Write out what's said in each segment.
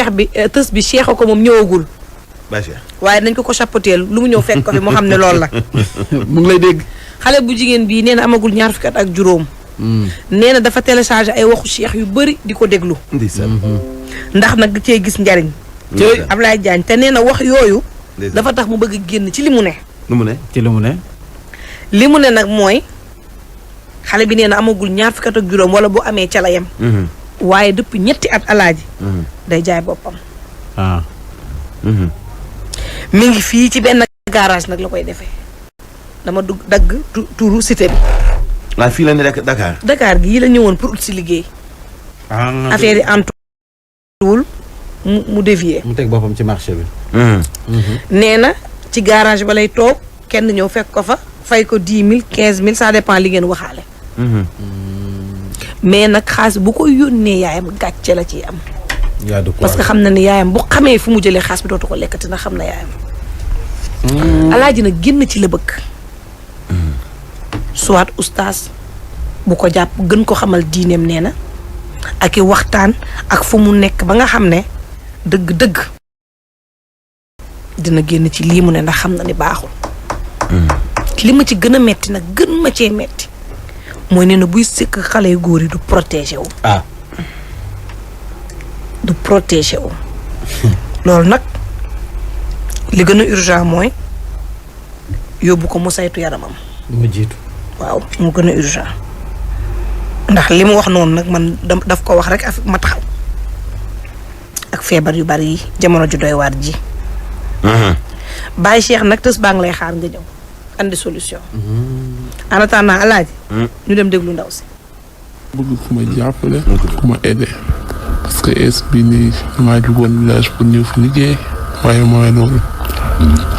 cheikh bi tës bi cheikh ko moom ñëwagul. waaye nañ ko chapeauté lu mu ñëw fekk ko fi moo xam ne loolu la. mu ngi lay dégg. xale bu jigéen bii nee na amagul 20 fukki at ak juróom. nee na dafa téléchargé ay waxu cheikh yu bëri di ko déglu. ndax nag cee gis njariñ. Ablaye Diagne te nee na wax yooyu. dafa tax mu bëgg génn ci li mu ne. ci li mu ne. li mu ne nag mooy xale bi nee na amagul 20 fukki at ak juróom wala bu amee ca la yem. waaye depuis ñetti at alaaji. day jaay boppam. mi ngi fii ci benn garage nag la koy defee. dama dagg turu cité bi. waaw fii la ne Dakar. Dakar gii la ñëwoon pour ut si liggéey. affaire yi antuwul mu dévier. mu teg boppam ci marché bi. nee na ci garage ba lay toog kenn ñëw fekk ko fa fay ko 10 000 15 000 ça dépend li ngeen waxaale. mais nag xaalis bu ko yónnee yaayam gàcce la ciy am. parce que xam na ni yaayam bu xamee fu mu jëlee xaalis bi dootu ko lekkati na xam na yaayam. alaaji nag génn ci la bëgg. soit oustaz bu ko jàpp gën ko xamal diineem nee na ak i waxtaan ak fu mu nekk ba nga xam ne dëgg-dëgg dina génn ci lii mu ne ndax xam na ni baaxul. li ma ci gën a metti nag gën ma cee metti mooy nee na buy sëkk xale yu góor yi du protégé wu. du protégé wu. loolu nag li gën a urgent mooy yóbbu ko mu saytu yaramam. mu jiitu. waaw mu gën a urgent ndax li mu wax noonu nag man daf ko wax rek ma taxaw ak feebar yu bari yi jamono ju doy waar ji. Baye Cheikh nag tës baa ngi lay xaar nga ñëw andi solution. en attendant alaaji. ñu dem déglu ndaw si. bëgg ku ma jàppale ku ma aidé parce que es bi nii maa jugoon village pour ñëw fi liggéey waaye mooy loolu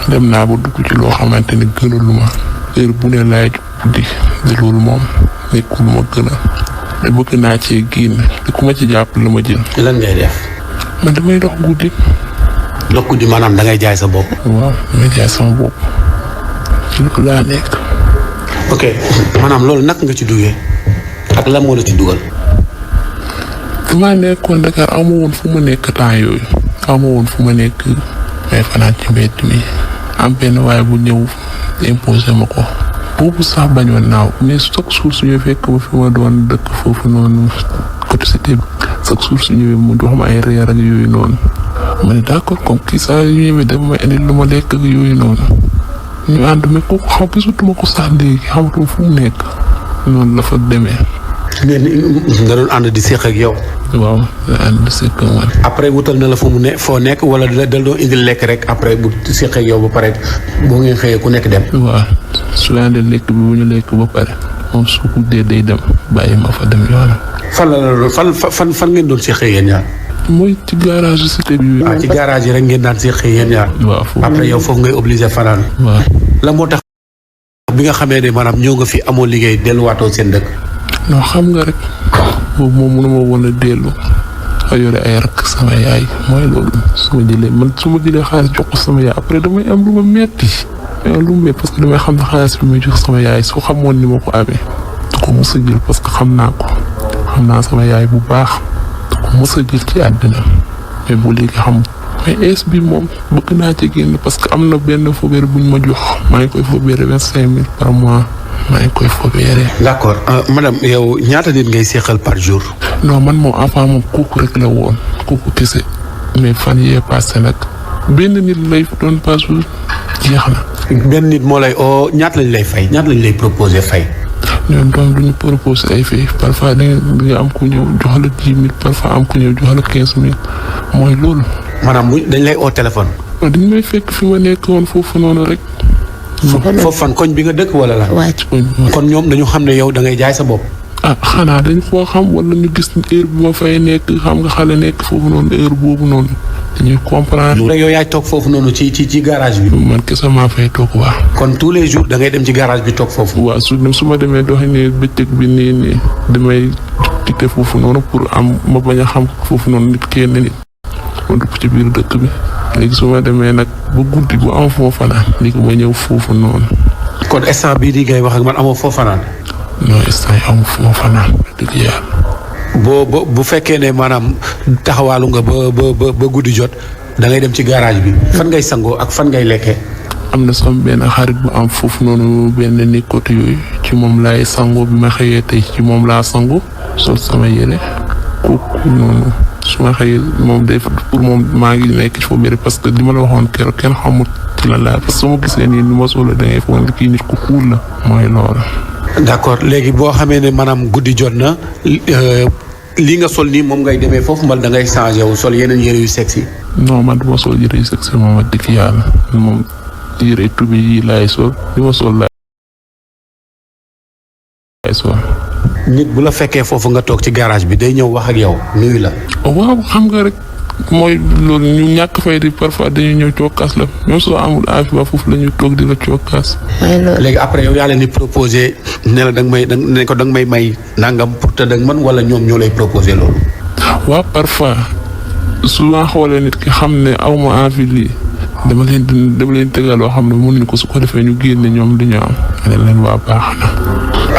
dem naa ba dugg ci loo xamante ni gënaluma heure bu ne laay guddi de loolu moom nekkul lu ma gën a mais bëgg naa cee génn te ku ma ci jàppale la ma jël. lan ngay def. man damay dox guddi. dox guddi maanaam da ngay jaay sa bopp. waaw damay jaay sama bopp ci loolu laa nekk. ok maanaam loolu naka nga ci duggee ak lan moo la ci dugal. damaa nekkoon Dakar amu woon fu ma nekk temps yooyu amu woon fu ma nekk may fanaan ci mbedd mi am benn waaye bu ñëw imposé ma ko boobu sax bañoon naaw mais chaque jour suñu fekk ba fi ma doon dëkk foofu noonu côté cité bi chaque jour su ñëwee mu jox ma ay reer ak yooyu noonu ma ne d'accord comme kii saa yu ñëwee dafa ma indil lu ma lekk ak yooyu noonu ñu ànd mais kooku xam gisatuma ko sax léegi xamatuma fu mu nekk noonu la fa demee. nga doon ànd di seq ak yow. waaw nga ànd di seq ak man. après wutal na la fu mu ne foo nekk wala dal doon indil lekk rek après bu seq ak yow ba pare boo ngeen xëyee ku nekk dem. waaw su la andee lekk bi bu ñu lekk ba pare moom su ko dee day dem bàyyi ma fa dem yoonam. fan la loolu fan ngeen doon seqee yéen ñaar. mooy ci garage cité bi. ci garage yi rek ngeen daan seqee yéen ñaar. waaw foofu après yow foofu ngay obligé fanaan. waaw la moo tax bi nga xamee ne maanaam ñëw nga fi amoo liggéey delluwaatoo seen dëkk. non xam nga rek boobu moom mënuma woon a dellu a yore ay rakk sama yaay mooy loolu su ma jëlee xaalis jox ko sama yaay après damay am lu ma metti parce que damay xam ne xaalis bi may jox sama yaay soo xamoon ni ma ko amee du ko mos a jël parce que xam naa sama yaay bu baax du ko mos a jël ci àddina mais bu léegi xam mais es bi moom bëgg naa ci génn parce que am na benn fobeere buñ ma jox maa ngi koy fobeere 25 000 par mois. maa ngi koy fobeere. d'accord madame yow ñaata nit ngay seqal par jour. non man moom avant moom kooku rek la woon kooku kese mais fan yee passé nag benn nit lay doon par jour jeex na. benn nit moo lay oo ñaata lañ lay fay ñaata lañ lay proposé fay. ñoom doom duñu proposé ay fay parfois da nga am ku ñëw jox la 10 000 parfois am ku ñëw jox la 15 000 mooy loolu. maanaam dañ lay oo téléphone. dañ may fekk fi ma nekk woon foofu noonu rek. foofu fan koñ bi nga dëkk wala la. waaw ci koñ bi. kon ñoom dañu xam ne yow da ngay jaay sa bopp. xanaa dañ koo xam wala ñu gis heure bi ma fay nekk xam nga xale nekk foofu noonu heure boobu noonu dañuy comprendre. rek yow yaay toog foofu noonu ci garage bi. man kese maa fay toog waa. kon tous les jours da ngay dem ci garage bi toog foofu. waaw su ma demee doxi ne bëccëg bi nii damay dicté foofu noonu pour am ma bañ a xam foofu noonu nit kenn nit ma dugg ci biir dëkk bi. léegi su ma demee nag ba guddi bu am foo fanaan léegi ma ñëw foofu noonu. kon instant bii di ngay wax ak man amoo foo fanaan. non instant yi amu foo fanaan dëgg yàlla. bu fekkee ne maanaam taxawaalu nga ba guddi jot da ngay dem ci garage bi fan ngay sangoo ak fan ngay lekkee. am na sama benn xarit bu am foofu noonu benn ni côté yooyu ci moom laay sangoo bi ma xëyee tey ci moom laa sangu sol sama yére kooku noonu su ma xëyee moom day pour moom maa ngi nekk ci foofu yére parce que li ma la waxoon keroog kenn xamut ci la laa parce que su ma gisee nii ni ma solo da ngay foog ne kii nit ku cool la mooy loolu. d'accord léegi boo xamee ne maanaam guddi jot na lii nga sol nii moom ngay demee foofu mbal da ngay changé wu sol yeneen yére yu sexy. non man du ma sol yére yu sexy moom ak dëkk yàlla moom yére tubi yi laay sol li ma sol laay sol. nit bu la fekkee foofu nga toog ci garage bi day ñëw wax ak yow nuyu la. waaw xam nga rek mooy loolu ñu ñàkk fay di parfois dañuy ñëw cokkaas la même soo amul aafi ba foofu la ñuy toog di la cokkaas. léegi après yow yaa leen di proposé ne la da nga may nangam pour te da nga mën wala ñoom ñoo lay proposé loolu. waaw parfois souvent xoolee nit ki xam ne aw ma envie lii dama leen tegal loo xam ne mënuñu ko su ko defee ñu génne ñoom li ñu am ne leen waa baax na.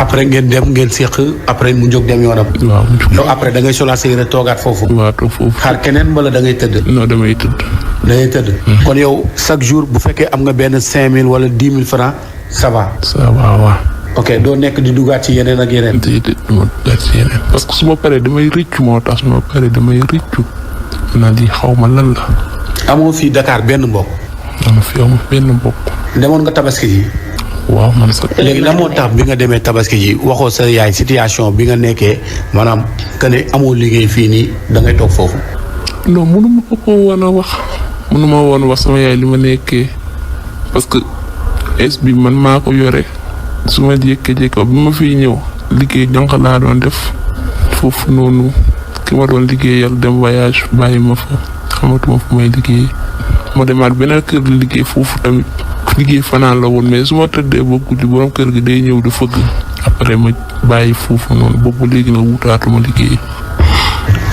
après ngeen dem ngeen séq après mu jóg dem yoonam. waaw yow après da ngay solaat sa yére toogaat foofu. waaw toog foofu. xaar keneen wala da ngay tëdd. non damay tëdd. da ngay tëdd. kon yow chaque jour bu fekkee am nga benn 5000 wala 10 000 francs ça va. ça va waaw. ok doo nekk di dugaat ci yeneen ak yeneen. déedéet du ma dugaat ci yeneen. parce que su ma paree damay rëccu moo tax su ma paree damay rëccu. na lii xaw ma lan la. amoo fii Dakar benn mbokk. am fi amul benn mbokk. demoon nga tabaski ji. waaw man sax. léegi lan moo tax bi nga demee tabaski ji waxoo sa yaay situation bi nga nekkee maanaam que ne amoo liggéey fii nii da ngay toog foofu. non mënuma ko woon a wax. mënuma woon wax sama yaay li ma nekkee parce que es bi man maa ko yore su ma jékkee-jékkee bi ma fiy ñëw liggéey jànq laa doon def foofu noonu ki ma doon liggéeyal dem voyage bàyyi ma fa xamatuma fu may liggéey ma demaat beneen kër di liggéey foofu tamit liggéey fanaan la woon mais su ma tëddee ba guddi borom kër gi day ñëw di fëgg après ma bàyyi foofu noonu boobu léegi nag wutaatuma liggéey.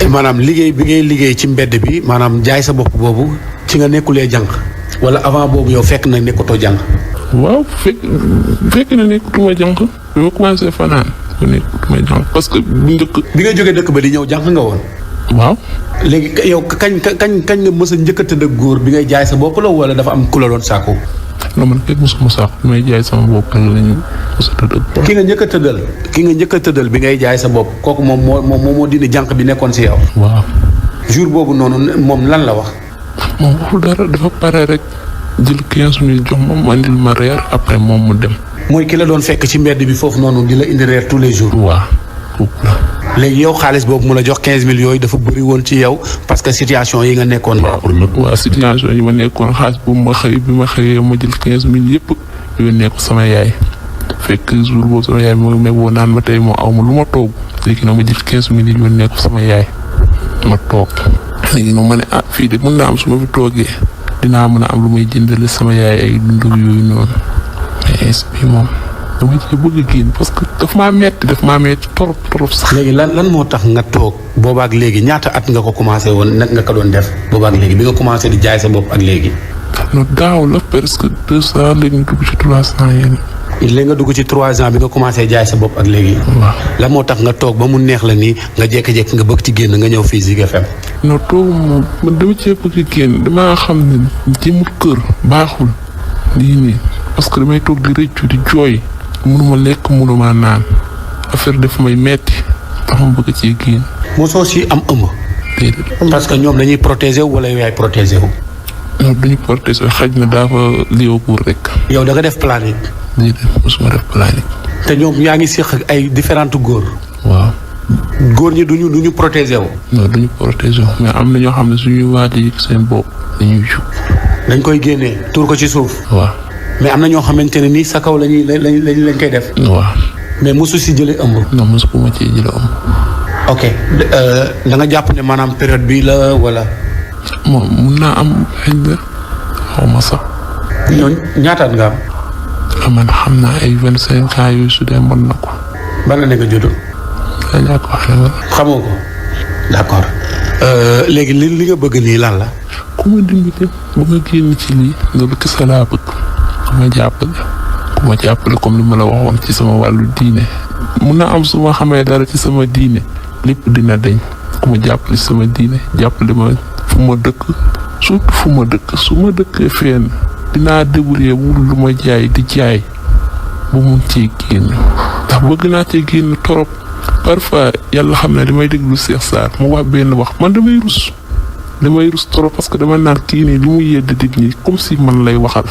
maanaam liggéey bi ngay liggéey ci mbedd bi maanaam jaay sa bopp boobu ci nga nekkulee jànq wala avant boobu yow fekk na nekkatoo jànq. waaw fekk na nekkatuma jànq bi ma commencé fanaan ba nekkatuma jànq parce que bu njëkk. bi nga jógee dëkk ba di ñëw jànq nga woon. waaw. léegi yow kañ nga mës a njëkk a tëdd ak góor bi ngay jaay sa bopp la wala dafa am ku la doon sàkku. non man kay mosuma sàkku bi may jaay sama bopp rek la ñu mës a tëdd ak. ki nga njëkk a tëddal bi ngay jaay sa bopp kooku moom moo dindi jànq bi nekkoon si yow. waaw. jour boobu noonu moom lan la wax. moom waxul dara dafa pare rek jël 15 000 jox ma mu andil ma reer après moom mu dem. mooy ki la doon fekk ci mbedd bi foofu noonu di la indi reer tous les jours. waaw kooku la. léegi yow xaalis boobu mu la jox 15 000 yooyu dafa bëri woon ci yow parce que situation yi nga nekkoon. waaw situation yi ma nekkoon xaalis boobu bi ma xëyee ma jël 15 000 yëpp yónnee ko sama yaay fekk jour boobu sama yaay moo may woo naan ma tey moo aw ma lu ma toog léegi nag ma jël 15 000 yi yónnee ko sama yaay ma toog léegi nag ma ne fii de mën naa am su ma fi toogee dinaa mën a am lu may jëndale sama yaay ay dundu yooyu noonu mais bi moom. dama ci bëgg a génn parce que daf maa metti trop sax. léegi lan moo tax nga toog boobaak léegi ñaata at nga ko commencé woon nag nga ko doon def boobaak léegi bi nga commencé di jaay sa bopp ak léegi. non daaw la presque 200 léegi ñu dugg ci 300 yéen. léegi nga dugg ci 3 ans bi nga commencé jaay sa bopp ak léegi. waaw lan moo tax nga toog ba mu neex la nii nga jékki-jékki nga bëgg ci génn nga ñëw fii Zik FM. non toog moom man dama cee bëgg a génn damaa xam ne jëmul kër baaxul lii nii parce que damay toog di rëccu di jooy. mënuma lekk mënuma naan affaire daf may metti tax ma bëgg ci génn. mosoo si am ëmb. déedéet. parce que ñoom dañuy protéger wu wala yow yaay protéger wu. non duñu protéger xaj na daa fa lioo pour rek. yow da nga def planning. déedéet mosuma def planning. te ñoom yaa ngi séq ak ay différentes góor. waaw. góor ñi duñu protéger wu. non duñu protéger wu mais am na ñoo xam ne suñuy waaj yëg seen bopp dañuy jug. dañ koy génnee tuur ko ci suuf. waaw. mais am na ñoo xamante ne nii sa kaw lañ koy def. waaw. mais mosu si jëlee ëmb. non mosu ko ma cee jëlee ëmb. ok da nga jàpp ne maanaam période bii la wala. moom mun naa am xëy na xaw ma sax. ñooñu ñaataat nga am. man xam naa ay 25 ans yooyu su dee mën na ko. ban la nga judd. yaa ko waxee wala. xamoo ko d'accord léegi li nga bëgg nii lan la. ku ma dimbali bu nga génn ci lii loolu kese laa bëgg. ku ma jàppale comme li ma la waxoon ci sama wàllu diine mun na am su ma xamee dara ci sama diine lépp dina deñ ku ma jàppale sama diine jàppale ma fu ma dëkk surtout fu ma dëkk su ma dëkkee fenn dinaa débrouiller wul lu ma jaay di jaay bu mun cee génn ndax bëgg naa cee génn torop parfois yàlla xam ne damay déglu Cheikh Sarr mu wax benn wax man damay rus trop parce que dama naan kii nii li mu yedd nit ñi comme si man lay waxal.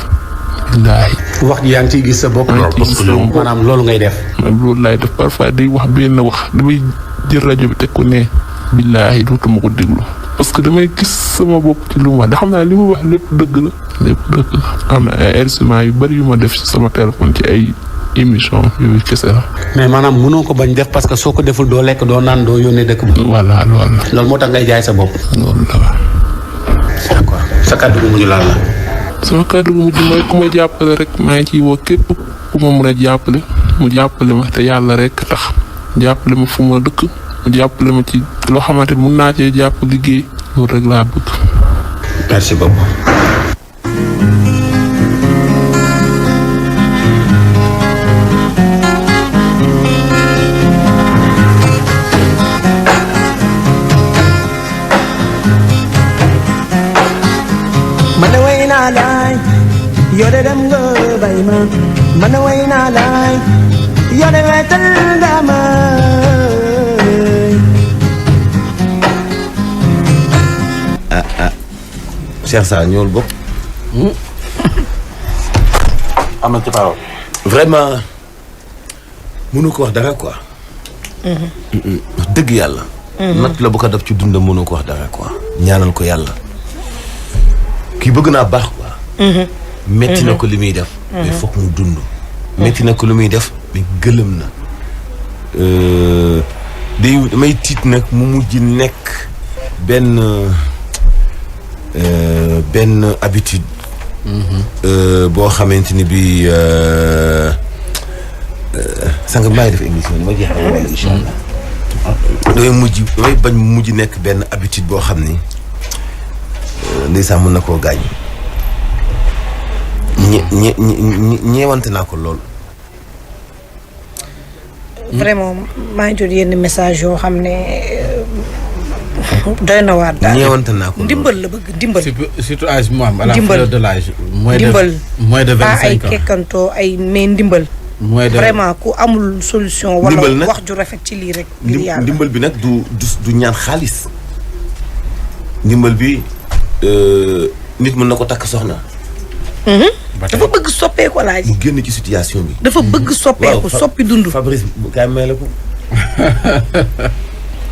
billaahi wax ji yaa ngi ciy gis sa bopp. parce que maanaam loolu ngay def. loolu laay def parfois day wax benn wax damay jël rajo bi teg ko ne billaahi dootuma ko déglu parce que damay gis sama bopp ci lu mu wax da xam naa li mu wax lépp dëgg la am na ay enregistrement yu bari yu ma def ci sama téléphone ci ay émission yooyu kese la. mais maanaam mënoo ko bañ def parce que soo ko deful doo lekk doo naan doo yónnee dëkk bi. voilà loolu moo tax ngay jaay sa bopp. loolu la waaw. d'accord sa kàddu gu mujj laal la. sama kàddu gu mujj mooy ku ma jàppale rek maa ngi ciy woo képp ku ma mën a jàppale mu jàppale ma te yàlla rek tax jàppale ma fu ma dëkk mu jàppale ma ci loo xamante mun naa cee jàpp liggéey loolu rek laa bëgg. merci beaucoup. Yo de dem nga bay ma man way naa laay yo de wetal nga ma Cheikh Sarr ñëwul bopp. am na ci parole. vraiment mënu ko wax dara quoi. wax dëgg yàlla. natt la bu ko def ci dundam mënu ko wax dara quoi. ñaanal ko yàlla. kii bëgg naa baax quoi. metti na ko li muy def. mais foog mu dund. metti na ko li muy def mais gëlëm na. damay tiit nag mu mujj nekk benn habitude. boo xamante ni bii sànq maa ngi def émission bi ma jeexal wala incha allah. damay bañ mu mujj nekk benn habitude boo xam ni ndeysaan mën na koo gaañ. ñeewante naa ko lool. vraiment maa ngi jot yenn message yoo xam ne doy na waar daal. ñeewante naa ko lool ndimbal la bëgg ndimbal. surtout âge mu am. à la fleur de l'âge. moins de 25 ans ay kekkantoo ay mais ndimbal. vraiment ku amul solution. wala wax ju rafet ci lii rek. ngir yàlla ndimbal bi nag du ñaan xaalis. ndimbal bi nit mën na ko takk soxna. dafa bëgg soppeeku laaj. mu génn ci situation bi. dafa bëgg soppeeku soppi dund. Fabrice kaay may la ko.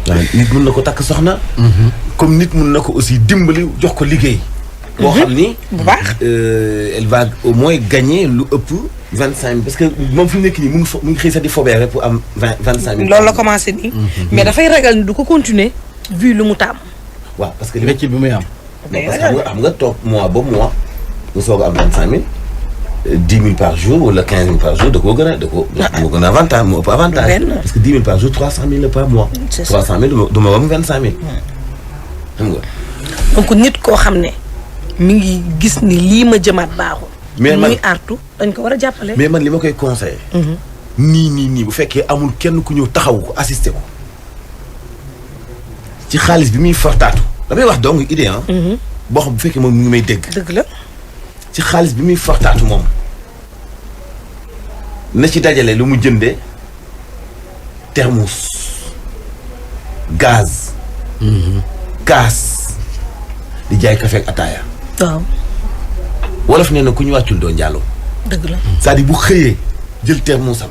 waaw nit mun na ko takk soxna. comme nit mun na ko aussi dimbali jox ko liggéey. boo xam ni. bu baax. elle va au moins gagner lu ëpp 25 parce que moom fi mu nekk nii mu ngi xëy sax di fobeere pour am 25 000. loolu la commencé nii. mais dafay ragal ni du ko continuer vu lu mu taam. waaw parce que li métier bi muy am. parce que xam nga toog mois ba mois. nga soog a am 25 000 10 000 par jour wala 15 000 par jour da koo gën a avantage moo ëpp avantage. parce que 10 000 par jour 300 000 la par mois. c'est ça 300 000 du ma wam 25 000. xam nga. donc nit koo xam ne mi ngi gis ni lii ma jëmaat baaxul. mais man muy artu dañ ko war a jàppale. mais man li ma koy conseillé. nii bu fekkee amul kenn ku ñëw taxawu ko assisté ko ci xaalis bi muy fortaatu damay wax dong idée ah. boo xam bu fekkee moom mu ngi may dégg. dëgg la. ci xaalis bi muy fortaatu moom na ci dajale lu mu jëndee thermos gaz. kaas di jaay café ak ataaya. waaw. wolof nee na ku ñu wàccul doo njaaloo. dëgg la. c'est-à-dire bu xëyee jël thermosam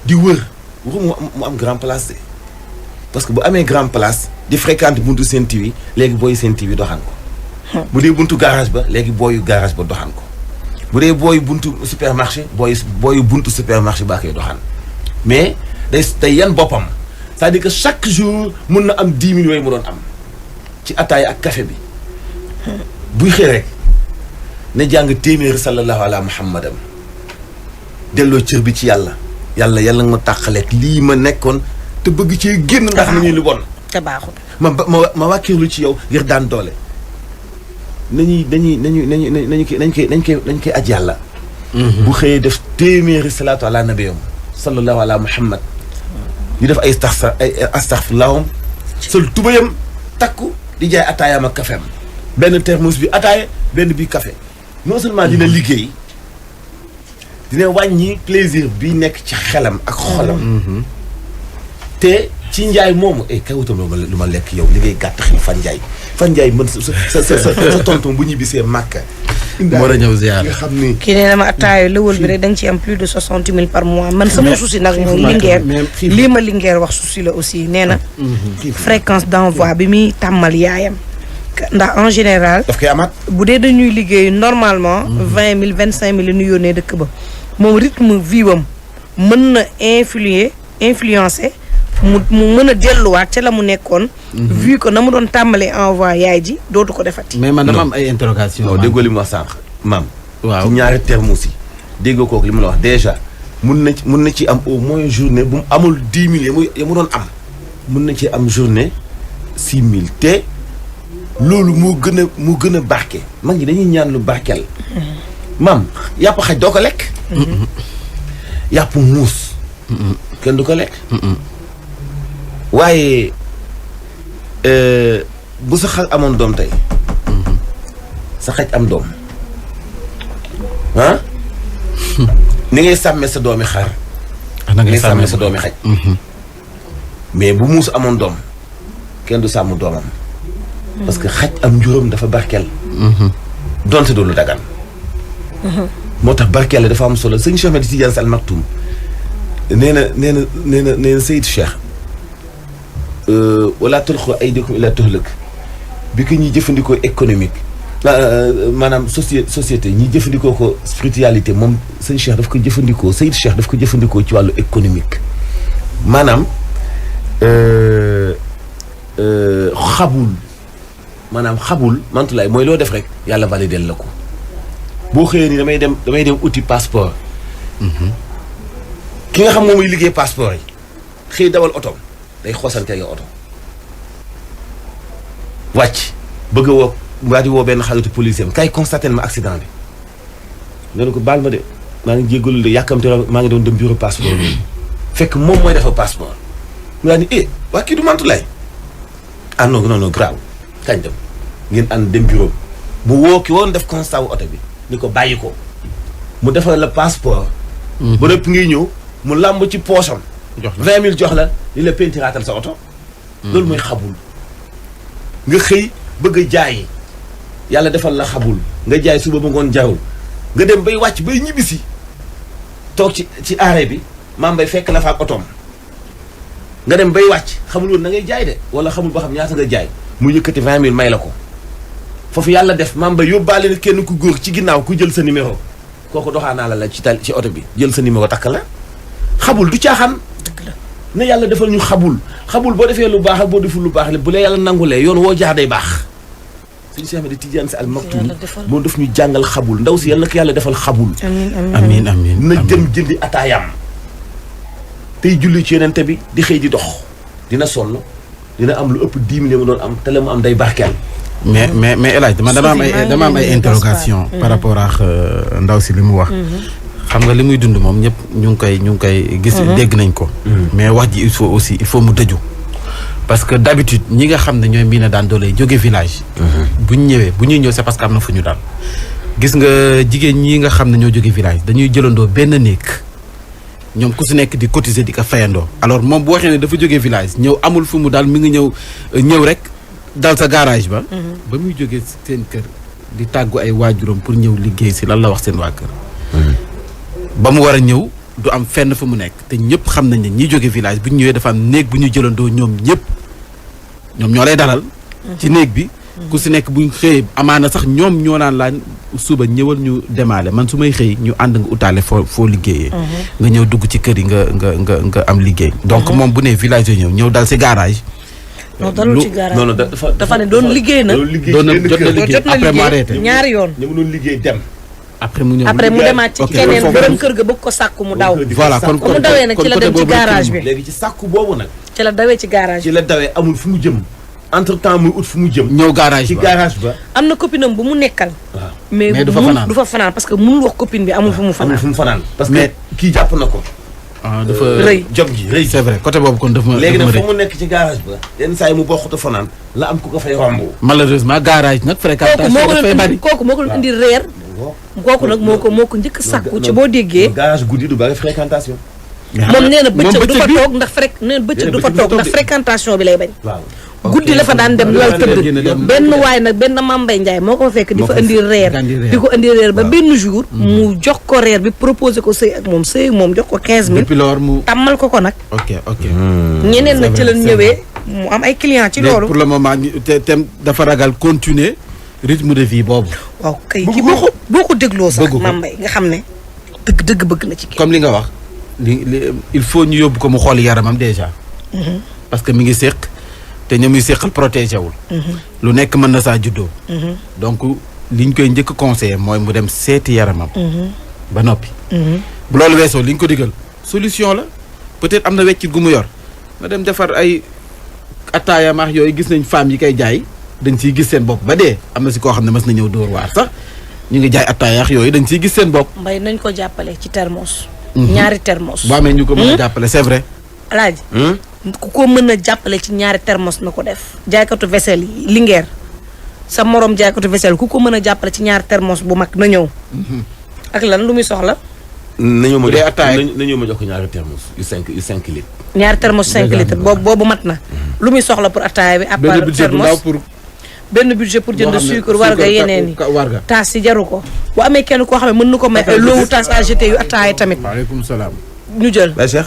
di wër waxu mu am grand place parce que bu amee grand place di fréquente buntu Sen TV léegi booy Sen TV doxaan ko. bu dee buntu garage ba léegi booyu garage ba doxaan ko bu dee booyu buntu supermarché booyu buntu supermarché baa koy doxaan mais day yan boppam c'est-à-dire que chaque jour mun na am 10 000 yooyu mu doon am ci ataaya ak café bi buy xëy rek na jàng téeméeri sallallahu ala muhammadam delloo cër bi ci yàlla nga ma tàqaleeg lii ma nekkoon te bëgg cee génn ndax na ñuy lu bon te baaxul ma wàkkiirlu ci yow ngir daan doole nañu koy aj yàlla. bu xëyee def téeméeri salaatu ala nabiyam sallallahu ala muhammad ñu def ay astaghfirullah sol tubayam takku di jaay ataayaam ak kafeem benn thermos bi ataaya benn bi café non seulement dina liggéey dina wàññi plaisir bi nekk ci xelam ak xolam te ci njaay moomu kay wutam lu ma lekk yow li ngay gàtt xel Fan Njaay mën sa tonton bu ñibbisee Màkka moo war a ñëw ziar nga xam ni kii nee na ma attaayo lëwal bi rek da nga ci am plus de 60 000 par mois man sama souci nag mooy Linguère lii ma Linguère wax souci la aussi nee na fréquence d'envoi bi muy tàmmal yaayam ndax en général daf koy amaat bu dee dañuy liggéey normalement 20 000 25 000 la ñu yónnee dëkk ba moom rythme vie wam mën na influencer mu mën a delluwaat ca la mu nekkoon vu que na mu doon tàmbalee envoi yaay ji dootu ko defati mais man dama am ay interrogation non déggoo li mu wax sànq maam waaw ci ñaari thermos yi déggoo kooku li mu la wax déjà mun na ci am au moins journée bu mu amul 10 000 ya mu doon am mun na ci am journée 6 000 te loolu moo gën a barke mag ñi dañuy ñaan lu barkeel maam yàpp xaj doo ko lekk yàpp muus kenn du ko lekk waaye bu sa xar amoon doom tey sa xaj am doom ni ngay sàmmee sa doomi xar na ngay sàmmee sa doomi xaj mais bu muus amoon doom kenn du sàmm doomam parce que xaj am njuróom dafa barkeel donte du lu dagan moo tax barkeel dafa am solo sëñ Cheikh Ahmed Tidiane Sy Al Maktoum nee na Seyd Cheikh wala tulqu aydikum ila tuhlak bi ko ñuy jëfandikoo économique maanaam société ñi jëfandikoo ko spiritualité moom sëñ Cheikh daf ko jëfandikoo Seyd Cheikh daf ko jëfandikoo ci wàllu économique maanaam xabul mantulaay mooy loo def rek yàlla validel la ko boo xëyee ni damay dem uti passeport ki nga xam moom muy liggéey passeport yi xëy dawal oto day xoosante yow oto wàcc bëgg a woo waa di woo benn xaritu policier am kay constaté ma accident bi nee na ko baal ma de maa ngi jéggalu de yàkkamte maa ngi doon dem bureau passeport bi fekk moom mooy dafa passeport mu daal ni waa kii du mantulaay non grave kañ dem ngeen ànd dem bureau mu woo ki woon def constat wu oto bi ni ko bàyyi ko mu defal la passeport ba nëpp ngay ñëw mu làmb ci poosam 20 000 jox la li la pentiraatal sa oto loolu mooy xabul nga xëy bëgg a jaay yàlla defal la xabul nga jaay suba ba ngoon jarul nga dem bay wàcc bay ñibbisi toog ci arrêt bi maam bay fekk la fa ak otoom nga dem bay wàcc xamul woon na ngay jaay de wala xamul ba xam ñaata nga jaay mu yëkkati 20 000 may la ko foofu yàlla def maam bay yóbbaale na kenn ku góor ci ginnaaw ku jël sa numéro kooku doxaanaa la ci oto bi jël sa numéro takk la xabul du caaxaan ne yàlla defal ñu xabul boo defee lu baax ak boo deful lu baax la bu la yàlla nangulee yoon woo jaar day baax suñu Cheikh Ahmed Tidiane Sy Al Maktoum moo def ñu jàngal xabul ndaw si yàlla na ko yàlla defal xabul amiin na dem jëndi ataayam tey julli ci yenente bi di xëy di dox dina sonn dina am lu ëpp 10 000 mu doon am te la mu am day barkeel mais El Hadj dama am ay interrogation par rapport ak ndaw si li mu wax xam nga li muy dund moom ñëpp ñu ngi koy gis dégg nañ ko mais wax ji il faut mu dëju parce que d'habitude ñi nga xam ne ñooy mii na daan doole jóge village bu ñuy ñëw c'est parce que am na fu ñu daal gis nga jigéen ñi nga xam ne ñoo jóge village dañuy jëlandoo benn néeg ñoom ku si nekk di cotiser di ko fayandoo alors moom bu waxee ne dafa jóge village ñëw amul fu mu daal mi ngi ñëw rek dal sa garage ba muy jógee seen kër di tàggu ay waajuram pour ñëw liggéey si lan la wax seen waa kër ba mu war a ñëw du am fenn fu mu nekk te ñëpp xam nañ ne ñi jóge village bu ñu ñëwee dafa am néeg bu ñu jëlandoo ñoom ñoo lay dalal ci néeg bi ku si nekk buñ xëyee amaana sax ñoom ñoo naan laan suba ñëwal ñu demaale man su may xëy ñu ànd nga utaale foo liggéeyee nga ñëw dugg ci kër yi nga am liggéey donc moom bu ne village yooyu ñëw dal si garage non dalul ci garage non dafa ne doon liggéey na jot na liggéey après mu arrêté ñaari yoon ñu doon liggéey dem après mu demaat ci keneen borom kër ga bëgg ko sàkku mu daw voilà kon mu dawee nag ci la dem ci garage bi léegi ci sàkku boobu nag ci la dawee ci garage ci la dawee amul fu mu jëm entre temps muy ut fu mu jëm ñëw garage ci garage ba am na copine am bu mu nekkal waaw mais du fa fanaan parce que mënul wax copine bi amul fu mu fanaan parce que kii jàpp na ko dafa rëy jom ji rëy. c'est vrai côté boobu kon daf ma. léegi nag fa mu nekk ci garage ba. yenn saa yi mu bokkute fanaan la am ku ko fay romb. malheureusement garage nag fréquentation dafay bari. kooku moo ko doon indi reer. kooku nag moo ko njëkk a sàkku ci boo déggee. garage guddi du bari fréquentation. moom nee na bëccëg du fa toog ndax bëccëg du fa toog ndax fréquentation bi lay bañ. waaw guddi la fa daan dem lal tëdd benn waay nag benn Mambay Ndiaye moo ko fa fekk di fa indi reer di ko indi reer ba benn jour mu jox ko reer bi proposé ko sëy ak moom jox ko 15000 depuis lors mu tàmmal ko nag ok ñeneen nag ci lañ ñëwee mu am ay clients ci loolu pour le moment te dafa ragal continuer rythme de vie boobu waaw kay ki boo ko dégloo sax Mambay nga xam ne dëgg bëgg na ci kii comme li nga wax il faut ñu yóbbu ko mu xool yaramam déjà parce que mi ngi séq te ña muy séqal protégé wul lu nekk mën na saa juddoo donc liñ koy njëkk conseillé mooy mu dem seeti yaramam ba noppi bu loolu weesoo liñ ko digal solution la peut-être am na weccit gu mu yor nga dem defar ay attaaya maax yooyu gis nañ femmes yi koy jaay dañ ciy gis seen bopp ba dee am na si koo xam ne mas na ñëw dóor waar sax ñu ngi jaay attaaya yooyu dañ ciy gis seen bopp mbay nañ ko jàppale ci thermos ñaari thermos boo amee ñu ko mën a jàppale c'est vrai alaaji ku ko mën a jàppale ci ñaari thermos na ko def jaaykatu vaisselle yi Linguère sa morom jaaykatu vaisselle ku ko mën a jàppale ci ñaari thermos bu mag na ñëw ak lan lu muy soxla nañoo ma jox ko ñaari thermos yu 5 litres ñaari thermos 5 litres boobu mat na lu muy soxla pour ataaya bi à part thermos benn budget pour jënd sucre warga yeneen yi taas si jaru ko bu amee kenn koo xam ne mën na ko may ay loowu taas à jeter yu ataaya tamit waaleykum salaam ñu jël Cheikh